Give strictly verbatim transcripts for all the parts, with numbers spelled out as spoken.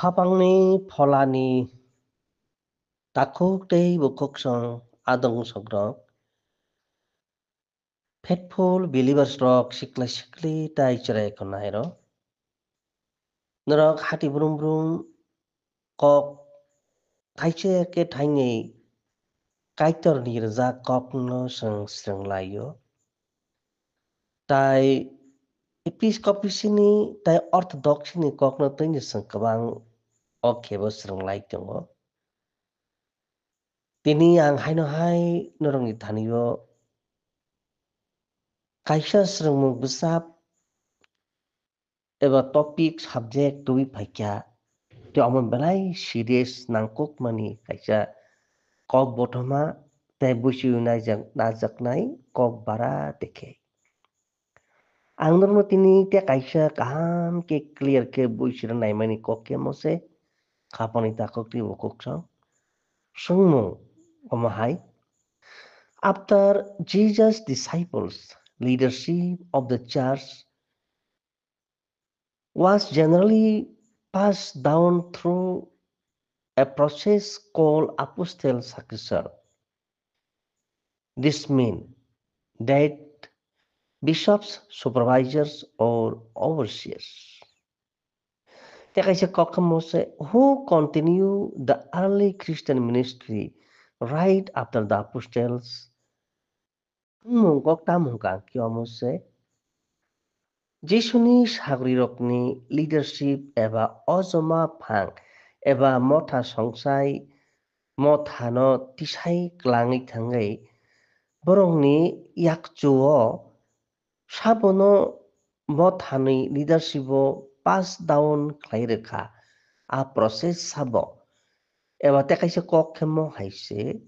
Khapangni pholani takhuk tei bukhuksong adong sokrok, faithful believers rok sikla sikli tai chwrai khwnai rok. Norok hati brum brum kok thaise khe thainwi Kaitorni rwjak kokno chwng swrwng lai-o. Tai Episkopisi ni tai Orthodoksi ni kokno twini chwng kwbang o khebo swrwng lai tongo. Tini ang haino hai norokni thani-o kaisa swrwngmung bwsap eba topic subject tubui phaikha, tei omo belai serious nangkukmani kaisa kok bothoma tei buisu naijak-, najaknai kok bara dekhe. Ang norokno tini tei kaisa kaham khe clear khe buisira naimani kok khe mose khapangni takhuk tei bukhuksong. Swngmung omo hai, after Jesus' disciples, leadership of the church was generally passed down through a process called apostle succession. This means that bishops, supervisors, or overseers. Tei kaisa kok khe mose, who continue the early Christian ministry right after the apostles? Wngmung kok tamung kang khe omo se, Jisuni sagrirokni leadership eba ojoma phang eba motha songsai mothano tisai klangwi thangwi borokni yakchuo sabono mothani leadership-o pass down khlai rwkha a process sabo. Eba tei kaisa kok khe mo hai se,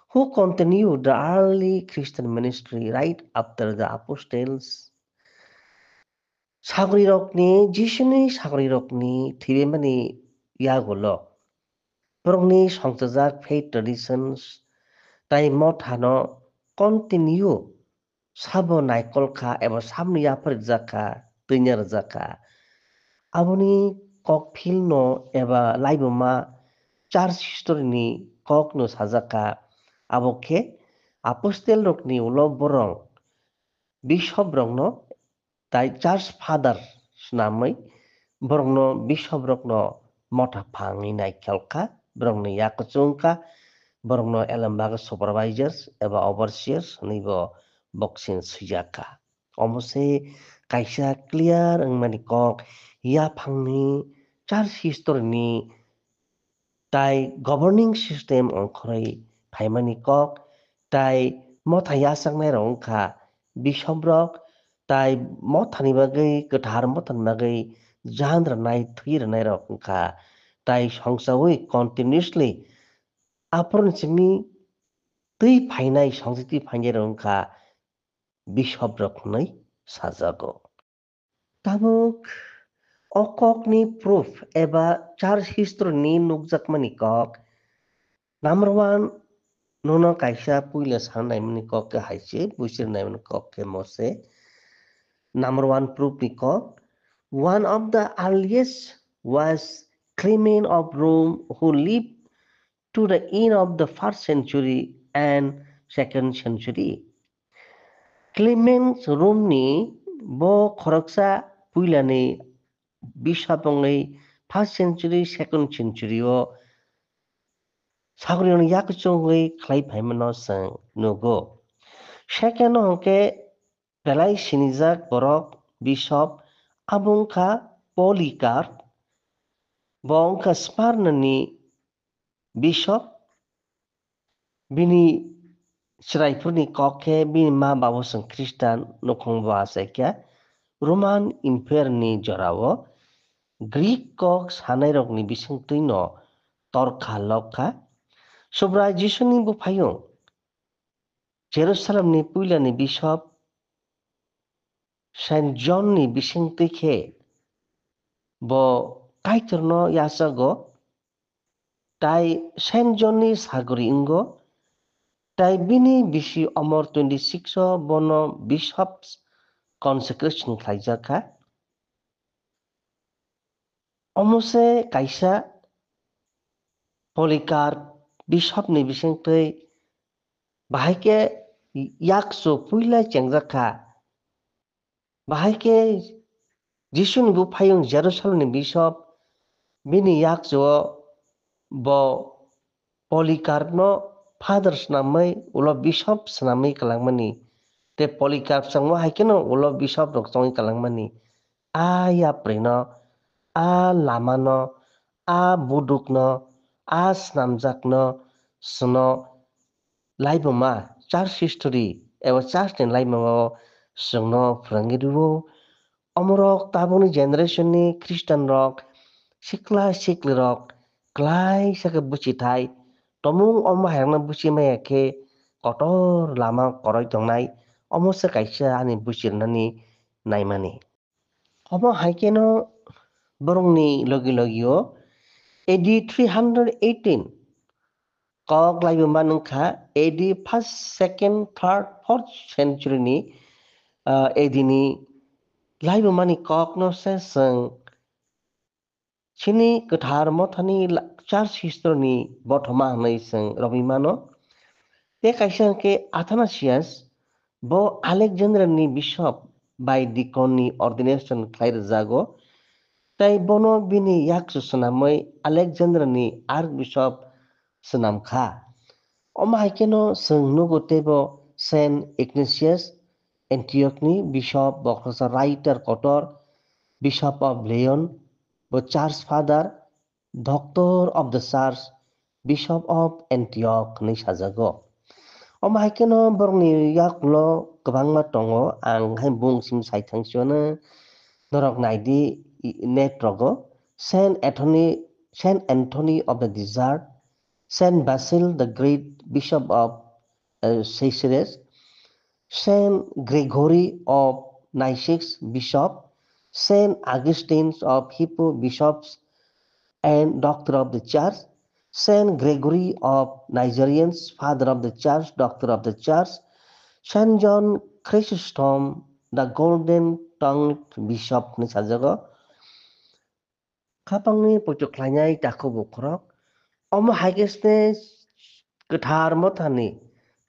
who continue the early Christian ministry right after the apostles? Sagrirokni, Jisuni sagrirokni thwibemani yagulo borokni songchajak faith traditions tai mothano continue sabo naikol kha eba saboni yapharjak kha, twina rwjak kha. Aboni kokphilno eba laibuma church history-ni kokno sajak kha. Abo khe apostle-rokni ulo borok bishop-rokno tai church father swnamwi borokno bishop-rokno motha phangwi naikol kha, borokni yakuchung kha, borokno elembagwi supervisors eba overseers hwnwibo boxing swijak kha. Omo se kaisa clear wngmani kok, yaphangni church history-ni tai governing system ongkhorwi phaimani kok, tai motha yachaknairok wngkha bishop-rok, tai mothani bagwi, kwthar mothani bagwi jan rwnai, thwi rwnairok wngkha, tai songchaui continuously aphuruni simi twi phainai, songchai twi phainairok wngkha bishop-rok hwnwi sajago. Tabuk o kokni proof eba church history-ni nukjakmani kok, number one, nono kaisa puila sannaimani kok khe hai se, buisir naimani kok khe mo se. Number one proof-ni kok, one of the earliest was Clement of Rome, who lived to the end of the first century and second century. Clement Rome-ni bo khoroksa puilani bishop wngwi first century, second century-o sagrirokni yakuchungwi khlai phaimano chwng nugo. Second-o hwnkhe belai sinijak borok bishop, abo wngkha Polycarp, bo wngkha Smyrna-ni bishop, bini chwraiphurni kok khe bini ma babo chwng Khristan nukhung bo achaikha. Roman Empire-ni jorao Greek kok sanairokni bisingtwino torkha lokha. Subrai Jisuni buphayung Jerusalemni puilani bishop Saint John-ni bisingtwi khe bo Kaitorno yachago, tai Saint John-ni sagori wngo, tai bini bisi omor twenty six-o bono bishop's consecration khlaijak kha. Omo se kaisa Polycarp bishop ni bisingtwi bahai khe yakchu puila chengjak kha. Bahai khe Jisuni buphayung Jerusalemni bishop bini yakchuo bo Polycarpno father swnamwi ulo bishop swnamwi kwlangmani. Tei Polycarp chwngmo hai kheno ulo bishop rok chongwi kwlangmani. A yaprino, a lamano, a budukno, a swnamjakno, chwngno laibuma church history eba church ni laibuma o chwngno phwrwngwi rwo. Omorok tabukni generation ni Christian rok, sikla sikli rok klaisa khe buchithai tomung omo hai rokno buchi maya khe kotor lama koroi tongnai. Omo se kaisa ani buchirnani naimani. Omo hai kheno borokni logi logi o A D three hundred eighteen kok laibuma wngkha A D first, second, third, fourth century ni, ah, A D ni laibumani kokno se chwng chini kwthar mothani la-, church history ni bothoma hwnwi chwng romwi mano. Tei kaisa hwnkhe Athanasius, bo Alexandria ni bishop bai deacon ni ordination khlai rwjago, tei bono bini yakchu swnamwi Alexandria ni archbishop swnam kha. Omo hai kheno chwng nugo teibo Saint Ignatius Antioch ni bishop, bo khoroksa writer kotor, Bishop of Leon, bo church father, Doctor of the Church, Bishop of Antioch hinwi sajago. Omo hai kheno borokni yakulo kwbangma tongo, ang hai bung simi sai thang sio no, norok nai di i-, net rogo, Saint Anthony, Saint Anthony of the Desert, Saint Basil the Great, Bishop of, uh, Caceres, Saint Gregory of Nazianzus, Bishop, Saint Augustine of Hippo, Bishops and Doctor of the Church, Saint Gregory of Nazianzus, Father of the Church, Doctor of the Church, Saint John Chrysostom, the Golden Tongued Bishop hinwi sajago. Khapangni poito khlainai takhuk bukhurok. Omo hai khe se kwthar mothani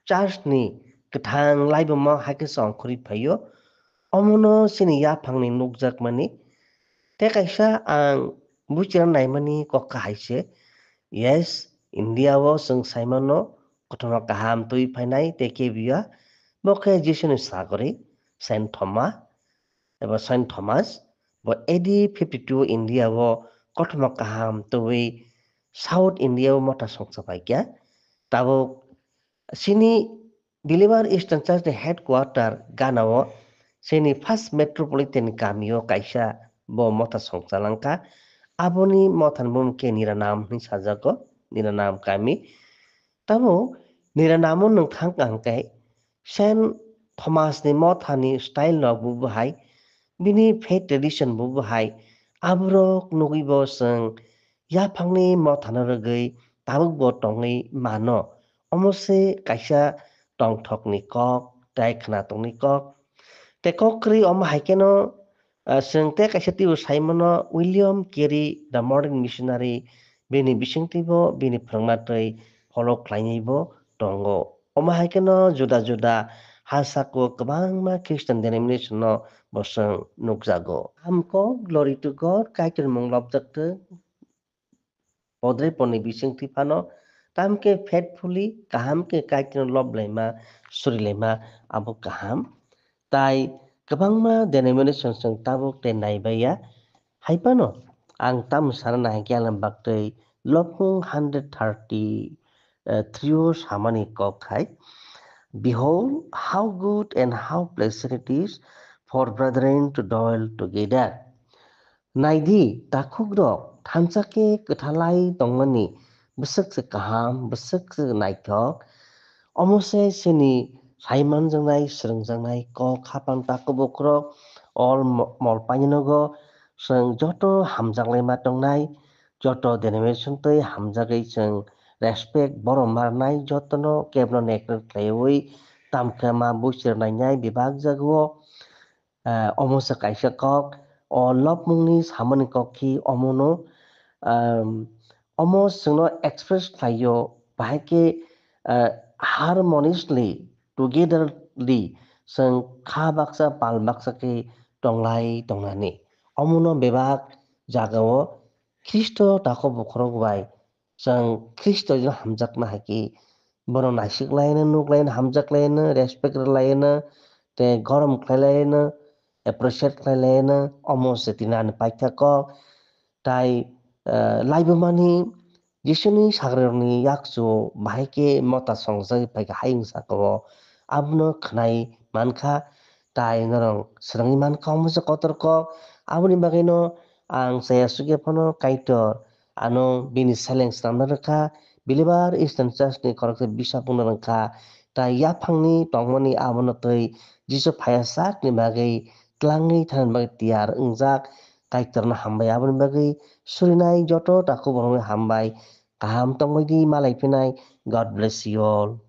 church ni kwthang laibuma hai khe se ongkhorwi phaio. Omono chini yaphangni nukjakmani. Tei kaisa ang buchirna naimani kok kahai se. Yes, India o chwng saimano kothoma kaham twi phainai tei kebiya. Bo khe Jisuni sagori, Saint Thoma. Eba Saint Thomas, bo A D fifty two India o kothoma kaham tubui South India o motha songcha paikha. Tabuk chini Believer Eastern Church ni headquarter Ghana o chini first metropolitan kami o kaisa bo motha songcha langkha. Aboni motha ni bumung khe Niranam hinwi sajago, Niranam kami. Tabuk Niranam o nwng thang kaham khe Saint Thomas ni motha ni style rok bo bahai, bini faith tradition bo bahai, aborok nugwi bo chwng yaphangni mothano rwgwi tabuk bo tongwi mano. Omo se kaisa tongthokni kok tei khwnatokni kok. Tei kok kwrwi omo hai kheno, ah, chwng tei kaisa twibo sai mano William Carey, the modern missionary, bini bisingtwi bo bini phwrwngma twi follow khlainai bo tongo. Omo hai kheno juda juda ha saka o kwbangma Christian denomination no bo chwng nukjago. Hamkok, glory to God, Kaitor mung lobjakthwk, podreponni bisingtwi phano, tamo khe faithfully, kaham khe Kaitorno loblaima, surilaima, abo kaham. Tai kwbangma denomination chwng tabuk tei naibaiya. Hai phano ang tamo sana nahai khe ang bakhtwi Lobmung hundred thirty, eh, three o samani kok hai, "Behold, how good and how pleasant it is for brethren to dwell together." Nai di, takhukrok thansa khe kwthalai tongmani bwswk se kaham, bwswk se naithok. Omo se chini saimanjaknai, swrwngjaknai kok haphang takhuk bukhurok all mo-, mol paininogo chwng joto hamjaklaima tongnai, joto denomination twi hamjagwi chwng respect borom marnai, jotono kebno neglect khlaiwi tamkhe ma buchir nainai bebak jagao. Ah, omo se kaisa kok, O lobmungni samani kok khe omono, um, omo chwngno express khlaio, bahai khe, uh, harmoniously, togetherly chwng kha baksa pal baksa khe tonglai tongnani. Omono bebak jagao Khristo takhuk bukhurok bai chwng Khristo jino hamjakma hai khe bono naisik laino, nuk laino, hamjak laino, respect rw laino, tei gorom khlai laino, appreciate khlai laino, omo se tini ani paithak kok. Tai, eh, laibumani Jisuni sagrarokni yakchu bahai khe mota songjagwi phaikha hayung sakao. Abono khwnai mankha, tai norok swrwngwi mankha omo se kotor kok. Aboni bagwino ang chaya sukya phano Kaitor ano bini seleng swnamna rwkha. Believer Eastern Church ni khoroksa bisapungno rwngkha. Tai yaphangni tongmani abono twi Jisu phaiya sakni bagwi twlangwi thangna bagwi tiyar wngjak. Kaitorno hambai aboni bagwi surinai joto takhuk borokno hambai. Kaham tongbaidi malai phinai. God bless you all.